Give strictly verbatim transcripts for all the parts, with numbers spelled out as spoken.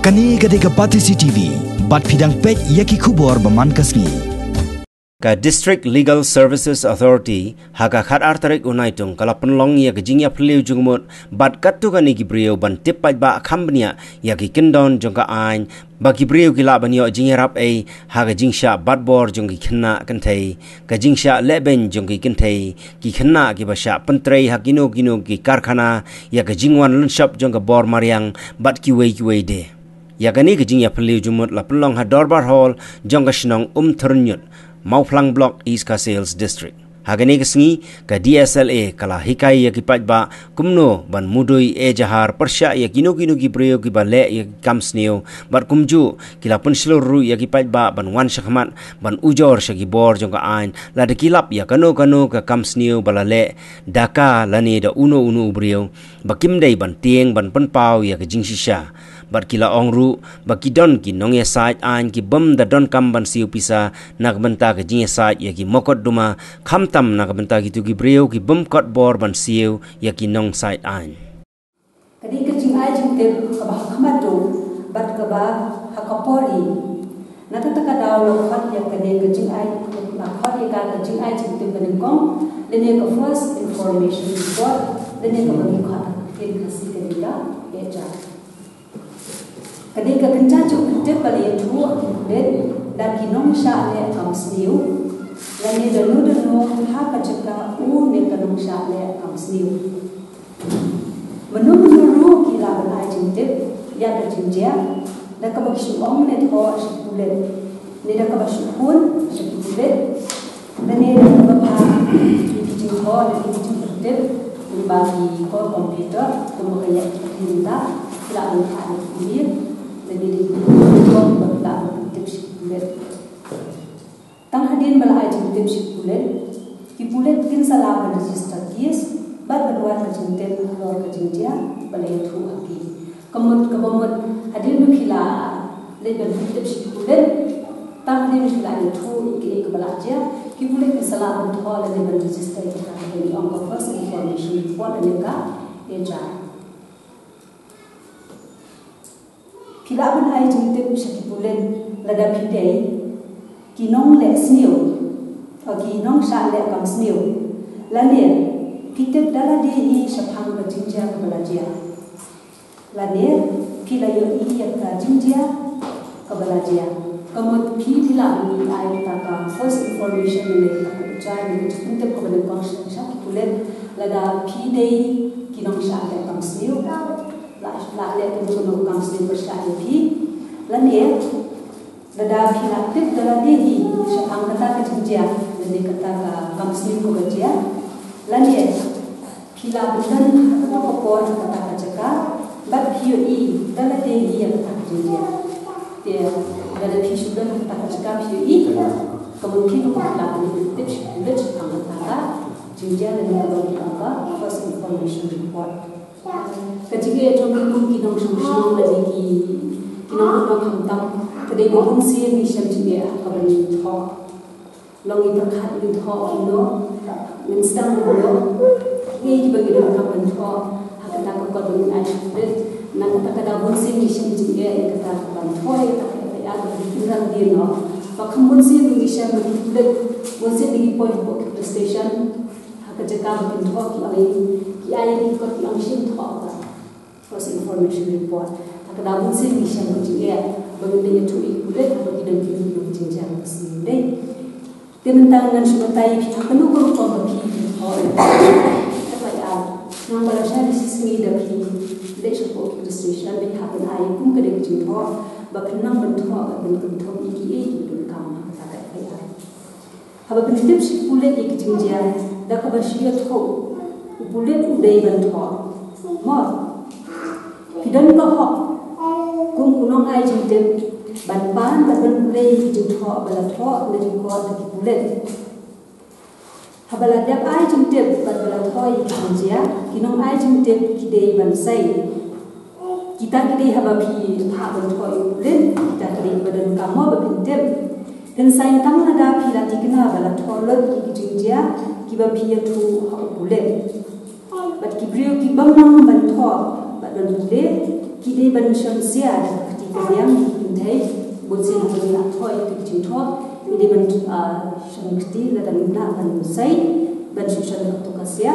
Kane ka dei ka Batesi T V, bad phi dang peit ïa ki khubor ba man ka sngi. Ka District Legal Services Authority, ha ka khatar tarik u Naitung, ka la pynlong ïa ka jingïaphylliew jingmut bad katto katne ki briew ban tip paidbah kham bniah ïa ki kyndon jong ka aiñ, ba ki briew ki lah ban ïoh jingïarap ei ha ka jingshah batbor jong ki khynnah kynthei, ka jingshah lehbeiñ jong ki kynthei, ki khynnah kiba shah pyntrei ha kino kino ki karkhana, ïa ka jingwan lynshop jong ka bor mariang bad kiwei kiwei de. Ïa kane ka jingïaphylliew jingmut la pynlong ha Dorbar Hall jong ka shnong Umthyrñiut, Mawphlang Block, East Khasi Hills District. Ha kane ka sngi, ka D S L A ka la hikai ïa ki paidbah kumno ban mudui ejahar pyrshah ïa kino kino ki briew kiba leh ïa ki kam sniew, bad kumjuh ki la pynshlur ruh ïa ki paidbah ban wan shakhmat ban ujor sha ki bor jong ka aiñ, lada ki lap ïa kano kano ka kam sniew ba la leh da ka lane da uno uno u briew, ba kim dei ban tieng ban pynpaw ïa ka jingshisha. Bad ki la ong ruh ba ki don ki nongïasaid aiñ ki bym da donkam ban siew pisa na ka bynta ka jingïasaid ïa ki mokotduma, khamtam na ka bynta kito ki briew ki bym kot bor ban siew ïa ki nongsaid aiñ. Ka dei ka jingai jingtip kaba ha khmat dum bad kaba ha ka por hi. Na kata ka daw la khot ïa kane ka jingai, la khot ïa ka ka jingai jingtip ba nyngkong, lane ka first information report, lane kaba ngi khot ha ka ktien Khasi ka dei ka E J R. Ka dei ka kynja jong ka tip ba la ïathuh ha ki pulit da ki nongshah leh kam sniew, lane da no da no ha ka jaka u ne ka nongshah leh kam sniew. Mano mano ruh ki lah ban ai jingtip ïa ka jingjia da kaba ki shu ong ne thoh sha ki pulit, ne da kaba shu phone sha ki pulit, lane da kaba phah ïa ki jingthoh, ïa ki jingtip lyngba ki call computer, kumba ka ïa ki mynta ki lah ban phah ïa ki email, lane da ki jingthoh ba ki lah ban tip sha ki pulit. Tang hadien ba la ai jingtip sha ki pulit, ki pulit kin sa lah ban register case bad ban wad ka jingtip halor ka jingjia ba la ïathuh ha ki. Ka mut, kaba mut, hadien ba phi la leit ban pyntip sha ki pulit, tang hadien ba phi la ïathuh ïa kaei kaba la jia, ki pulit kin sa lah ban thoh lane ban register ïa kata kaba ngi ong ka first information report lane ka E J R. Phi lah ban ai jingtip sha ki pulit lada phi dei ki nongleh sniew, ki nongshah leh kam sniew, lane phi tip da lade hi shaphang ka jingjia kaba la jia, lane phi la ïohi ïa ka jingjia kaba la jia. Ka mut phi, phi lah ban ai kata ka first information lane kata ka jia, lane ka jingtip kaba nyngkong sha, sha ki pulit lada phi dei ki nongshah leh kam sniew. La, la leh kano kano ka kam sniew pyrshah ïa phi, lane lada phi la tip da lade hi shaphang kata ka jingjia lane kata ka kam sniew kaba jia, lane phi la pynlong ha kata ka por, ha kata ka jaka, bad phi ïohi da lade hi ïa kata ka jingjia. Te lada phi shu don ha kata ka jaka phi ïohi, ka mut phi ruh phi lah ban pyntip sha ki pulit shaphang kata ka jingjia lane kaba ngi ong ka first information report. Ka jingeh jong ngi kum ki nongshong shnong lane ki, ki nongmihkhmat khamtam, ka dei ba bun sien ngi shem jingeh ha kaba ngi thoh. Long ngi pyrkhat ngi thoh kumno, ngin sdang kumno, kiei kiba ngi donkam ban thoh ha kata ka por ba ngin ai sha ki pulit. Na kata ka daw bun sien ngi shem jingeh ïa kata ka ban thoh ïa kata ka F I R kaba ngi kynrang dien noh. Ba kham bun sien ngi shem, ki pulit bun sien ngi poi hapoh ki police station. Ha ka jaka ba kin thoh ki ong, ki ai ïa ki kot ki ong shim thoh ka first information report. Ha ka daw bun sien ngi shem ka jingeh ba ngin ïathuh ïa ki pulit haba ki don kino kino ki jingjia ka sngi, dei. Te mynta ngan shu batai ïa phi ha kano ka rukom ba phi, phi thoh ïa ka F I R. Nang ba la shai shi sngi da phi leit shapoh ki police station, phi hap ban ai ïa kum ka dei ka jingthoh ba phin nang ban thoh, ban kynthoh ïa kiei kiba donkam ha kata ka F I R. Haba phin tip sha ki pulit ïa ki jingjia, da kaba shu ïathuh, u pulit u dei ban thoh. Mo, phi don ka hok kum u nongai jingtip ban pan bad ban pule ïa ki jingthoh ba la thoh na record da ki pulit. Haba la dep ai jingtip bad ba la thoh ïa ki jingjia, ki nongai jingtip ki dei ban sei. Kita ki dei, haba phi phah ban thoh ïa u pulit, kita ki dei kiba donkam mo ba phin tip. Phin saiñ tang lada phi la thikna ba la thoh lut ïa ki jingjia kiba phi ïathuh ha u pulit. Bad ki briew ki bym nang ban thoh bad ban pule, ki dei ban shon sia ïa ka kti. Ka liang ki kynthei, bun sien ha ka liang thoh ïa ki jingthoh, ngi dei ban, ah, shong kti lada ngim lah ban sei, ban shu shong ka tu ka sia.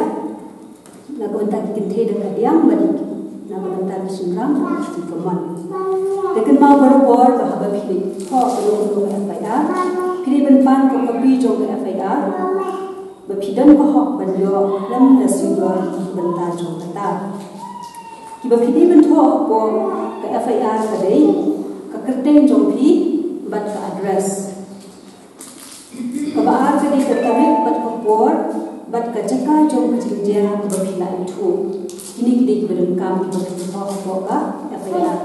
Na ka bynta ki kynthei da ka liang, bad na ka bynta ki shynrang da ka kti kamon. Te kynmaw barabor ba haba phi thoh kano kano ka F I R, phi dei ban pan ka kopi jong ka F I R, ba phi don ka hok ban ïoh khlem da sngewdor ki bynta jong kata. Kiba phi dei ban thoh hapoh ka F I R ka dei ka kyrteng jong phi bad ka address. Kaba ar ka dei ka tarik bad ka por bad ka jaka jong ka jingdia kaba phi la ïathuh. Kine ki dei kiba donkam kiba phi thoh hapoh ka F I R.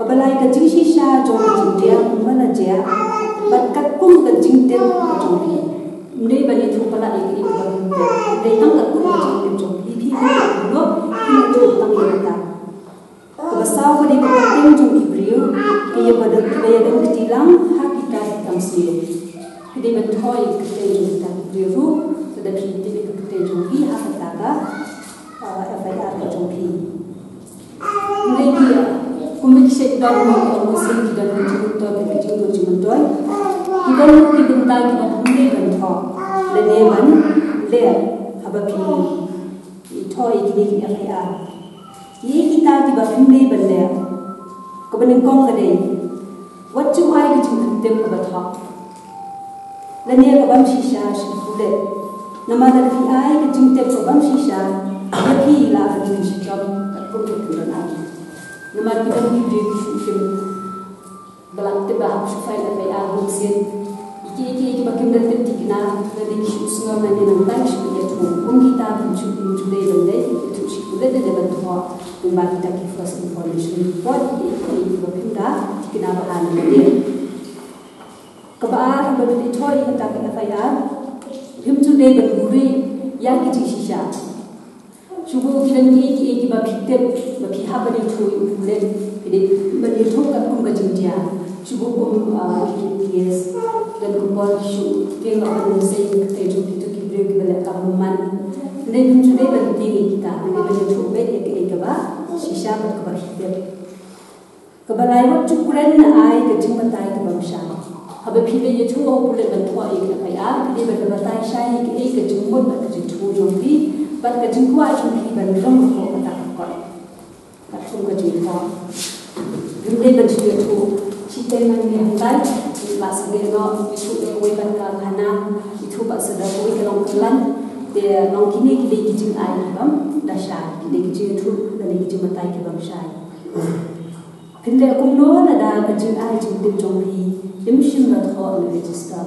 Kaba lai ka jingshisha jong ka jingdia kumba la jia bad katkum ka jingtip ka jong phi. Ym dei ban ïathuh palat ïa kaei kaba phi tip. Dei tang katkum ka jingtip jong phi, phi phi tip kumno, phi ïathuh tang ïa kata. Kaba saw ka dei ka kyrteng jong ki briew kiba ïadon, kiba ïadon kti lang ha kita ki kam sniew. Phi dei ban thoh ïa ka kyrteng jong kita ki briew ruh lada phi tip ïa ka kyrteng jong phi ha kata ka, ah, F I R ka jong phi. Hynrei ki, kumba ki shait don mo ki ong sien ki don ki jingmyntoi, ki jingmyntoi, ki don ki bynta kiba phim dei ban thoh lane ban leh haba phi thoh ïa kine ki F I R. Ïa kita kiba phim dei ban leh, kaba nyngkong ka dei, wat ju ai ka jingpyntip kaba thok lane ka bym shisha sha ki pulit. Namar lada phi ai ka jingtip ka bym shisha, ïa phi la ka jingshitom katkum ka kyndon ain. Namar ki don ki briew ki shu shim ba la tip ba hap shu file F I R bun sien. Ïa ki, ïa ki, ïa kiba kim da tip thikna, lada ki shu sngew na ne nangta ki shu ïathuh. Kum kita kim shu, kim shu dei ban dei ïathuh sha ki pulit lane ban thoh kumba kita ki first information report, ïa ki, ïa ki, ïa kiba kim da thikna bha na ne. Kaba ar, haba phi thoh ïa kata ka F I R, phim ju dei ban buhrieh ïa ki jingshisha. Shu buh ki don kiei kiei kiba phi tip ba phi hap ban ïathuh ïa u pulit, phi dei ban ïathuh katkum ka jingdia. Shu buh kum, ah, ki case, don ka por ki shu tieng noh ban lehse ïa ka kyrteng jong kito ki briew kiba leh kam bymman. Hynrei phim ju dei ban tieng ïa kita, phi dei ban ïathuh beit ïa kaei kaba shisha bad kaba phi tip. Kaba lai, wat ju kren ai ka jingbatai ka bym shai. Haba phi la ïathuh ha u pulit ban thoh ïa ka F I R, phi dei ban batai shai ïa kaei ka jingmut bad ka jingthmu jong phi bad ka jingkwah jong phi ban rung hapoh kata ka kot. Katkum ka jingthoh. Phim dei ban shu ïathuh shiteng, ngan ïa hangtai, la sangeh noh, ïathuh ïa kawei pat ka khana, ïathuh pat sa da kawei ka long kyllon. Te long kine ki dei ki jingai ki bym da shai, ki dei ki jingïathuh lane ki jingbatai ki bym shai. Phin leh kumno lada ka jingai jingtip jong phi im shym la thoh na register?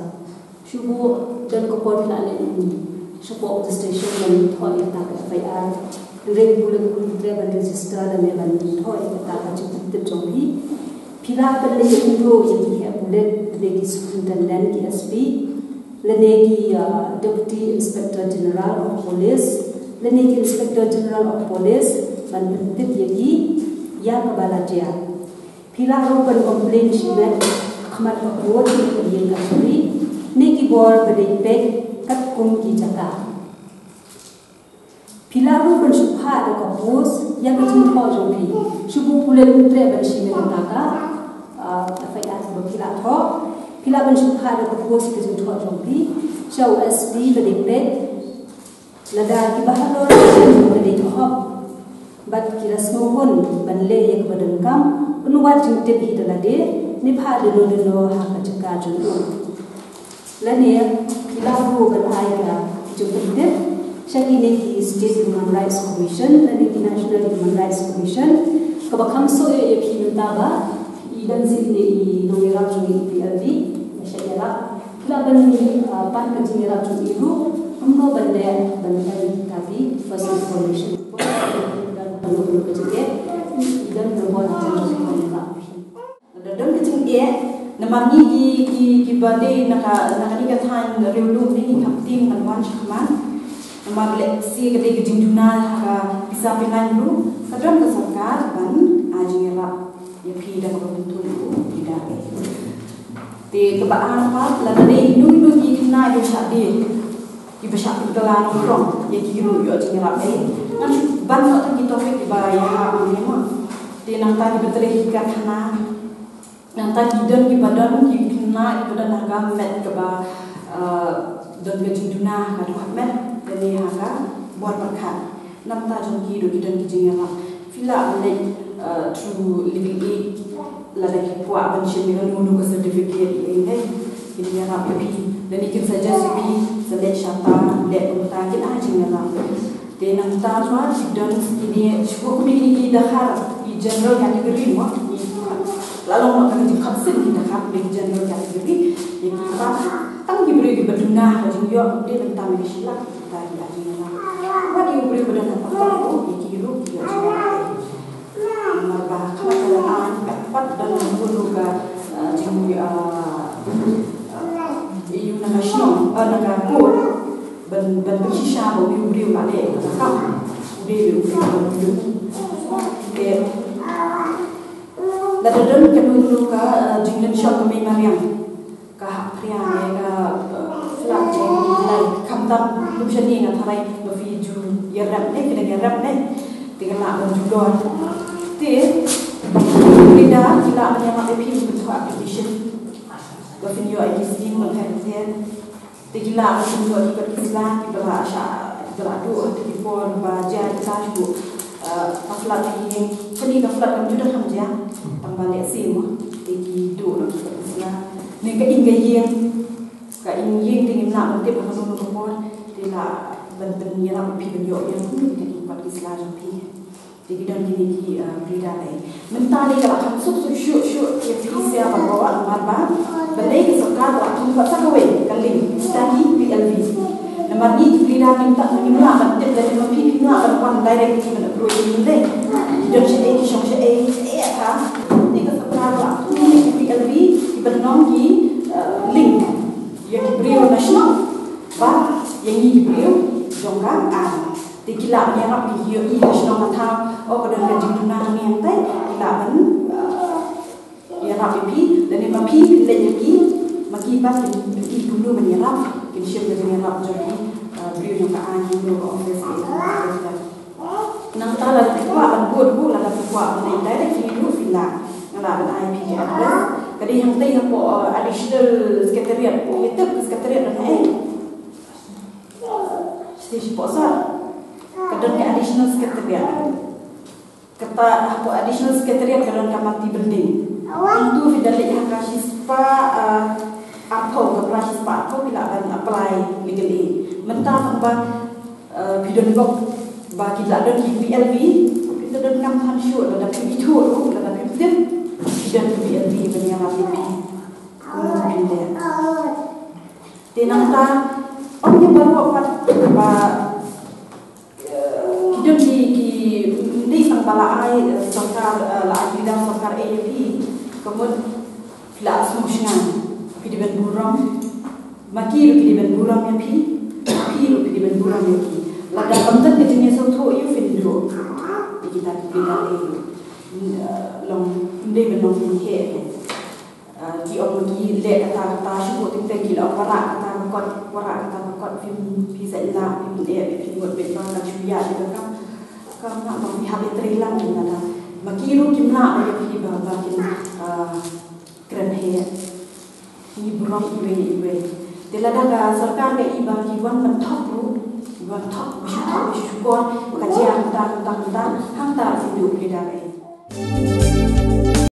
Shu buh, don ka por phi la leit shapoh police station ban thoh ïa kata ka F I R. Hynrei u pulit um treh ban register lane ban thoh ïa kata ka jingtip jong phi. Phi lah ban leit ïakynduh ïa ki heh pulit, lane ki superintendent, ki S P, lane ki, uh, Deputy Inspector General of Police, lane ki Inspector General of Police, ban pyntip ïa ki ïa kaba la jia. Phi lah ruh ban complain shimet ha khmat ka court ne ka ïing kashari ne ki bor ba dei peit katkum ki jaka. Phi lah ruh ban shu phah da ka post ïa ka jingthoh jong phi. Shu buh u pulit um treh ban shimet ïa kata ka, ah, F I R ba phi la thoh. Phi lah ban shu phah da ka post ïa ka jingthoh jong phi sha u S P ba dei peit. Lada kiba halor ka dei ki hok bad ki la sngewhun ban leh ïa kaba donkam, pynwad jingtip hi da lade ne phah duh duh ha ka jaka jong u. Lane phi lah ruh ban ai ka jingpyntip sha kine ki State Human Rights Commission lane ki National Human Rights Commission, kaba kham suk ïa phi mynta ba i don shisha i nongïarap jong ngi, i P L D ba shah ïarap. Phi lah ban, ah, pan ka jingïarap jong i ruh kumno ban leh ban leh ïa kita ki first information. Ban leh ka jingeh i don ka bor ka jingïarap. Lada don ka jingeh, namar ngi ki, ki, kiba dei na ka, na kane ka thaiñ Riewlum ne ngi kham tieng ban wan shakhmat. Namar lehse ka dei ka jingduna ha ka pisa pynlait ruh, ka don ka sorkar ban ai jingïarap ïa phi da kaba kynthup ruh ïa phi da. Te kaba ar pat, lada dei ino ino ki khynnah kiba shah die, kiba shah pynkylla nongkrong, ïa ki ruh ïoh jingïarap ei. Ngan shu ban noh tang ki topic kiba ïarap mynne mo. Te nangta kiba trei ki karkhana, nangta ki don kiba don ki khynnah kiba don ha ka met kaba, eh, don ka jingduna ha ka dkhot met lane ha ka bor pyrkhat. Nangta jong ki ruh ki don ki jingïarap. Phi lah ban leit, eh, through legal aid, lada ki kwah ban shim ïa kano kano ka certificate ïa ine, kin ïarap ïa phi. Lane kin suggest ïa phi, sa leit sha ta, leit kumta, kin ai jingïarap. Te nangta pat ki don kine, shuwa kine ki dkhar ki general category mo, ki la long noh ka jingkhot sien ki dkhar ki general category. Ïa ki pat tang ki briew kiba duna ka jingïoh, te nangta me ka shi lak kita ki ai jingïarap. Wat ïa u briew ba don ha pateng ruh, ïa ki ruh ki ai jingïarap. Namar ba kaba ka la ai ka pat don ha kano ka, ah, jing, ah, ïa u na ka shnong, ah, na ka court. Ban, ban pynshisha ba u briew ba leh ka kam u dei u briew ba leh. Te lada don kano kano ka, eh, jinglynshop ka mei mariang, ka hap phria ne ka, eh, flood ne ka lai, khamtam kum shane nga tharai ba phi ju ïarap ne, phi dang ïarap ne. Te ka lah ban ju don. Te ki leader ki lah ban ïarap ïa phi ban thoh application ba phin ïoh ïa ki skim ba pher pher. Te ki lah ban ïoh ki kot ki sla kiba la shah, kiba la duh ha ki por ba jia ki la shu, eh, ka flood ka ïing. Kane ka flood kam ju dang kham jia, tang ba leh sien mo. Te ki duh noh ki kot ki sla. Ne ka ïing ka ïing, ka ïing ïing te ngim lah ban tip ha kano kano ka por. Te lah ban pynïarap ïa phi ban ïoh ïa kine ki kot ki sla jong phi. Te ki don kine ki, ah, ki leader ei. Mynta ne ka la kham suk suk shuh shuh ïa phi sha ba baroh namar ba balei ka sorkar ka la kham buh sa kawei ka link kita ki P L V. Namar ngi ki leader ngim tang, ngim lah ban tip lane ma phi phim lah ban wan directly ban approach ïa ngi lei. Ki don shaei, ki shong shaei, shaei ha. Te ka sorkar ka la kham ki P L V ki ban long ki, ah, link ïa ki briew na shnong bad ïa ngi ki briew jong ka aiñ. Te ki lah ban ïarap ïa ki, ïa ki shnong ka thaw, oh, ka don ka jingduna hangne hangtai, ki lah ban, eh, ïarap ïa phi, lane ma phi phin leit ïa ki, ma ki pat kin pyni kumno ban ïarap, kin shim ka jingïarap jong ki, eh, briew jong ka aiñ, kumno ka office, eh, kumno ka office. Nangta lada phi kwah ban bud ruh, lada phi kwah ban leit direct phi ruh phi lah, nga lah ban ai phi ka address. Ka dei hangtai hapoh, eh, additional secretariat, phi tip ka secretariat don haei? Sha, shapoh sor ka don ka additional secretariat. Kata hapoh additional secretariat ka don ka multi building. Hangtu phi da leit ha ka shispah, ah, arphew, ka pra shispah arphew phi lah ban apply legal aid. Mynta tang ba, ah, phi don bok ba ki la don ki P L V, phi da don kam than shuh lada phi ithuh ruh, lada phi tip, phi don ki P L V ban ïarap ïa phi. Kumno phi leh. Te nangta, ong ïa baroh pat ba, eh, ki don ki, ki, ym dei tang ba la ai, eh, sorkar, eh, la ai ki leader sorkar A P, ka mut phi la sngewsynei, phi dei ban burom, ma ki ruh ki dei ban burom ïa phi, phi ruh phi dei ban burom ïa ki. Lada kam don ka jingïasngewthuh ïa phi, ym duh ïa kita ki leader A P. Eh, long, ym dei ban long phi heh. Ah, ki ong ma ki leh kata kata, shu buh teng teng ki la ong wanrah kata ka kot, wanrah kata ka kot, phim, phi sa ïa lah, phim eh, phim ngut beit ba ka shu ïa ïa ka kam. Kam lah ba phi hap ïa trei lang ïa lada. Ma ki ruh kim lah ba ïa phi ba, ba kin, ah, kren heh. Ngi burom iwei iwei. Te lada ka sorkar ka i ba ki wan ban thok ruh, ki wan thok, ba shu thok, ba shu shukor, ba ka jia kata, kata, kata, hangta ruh phin duh phi da ei.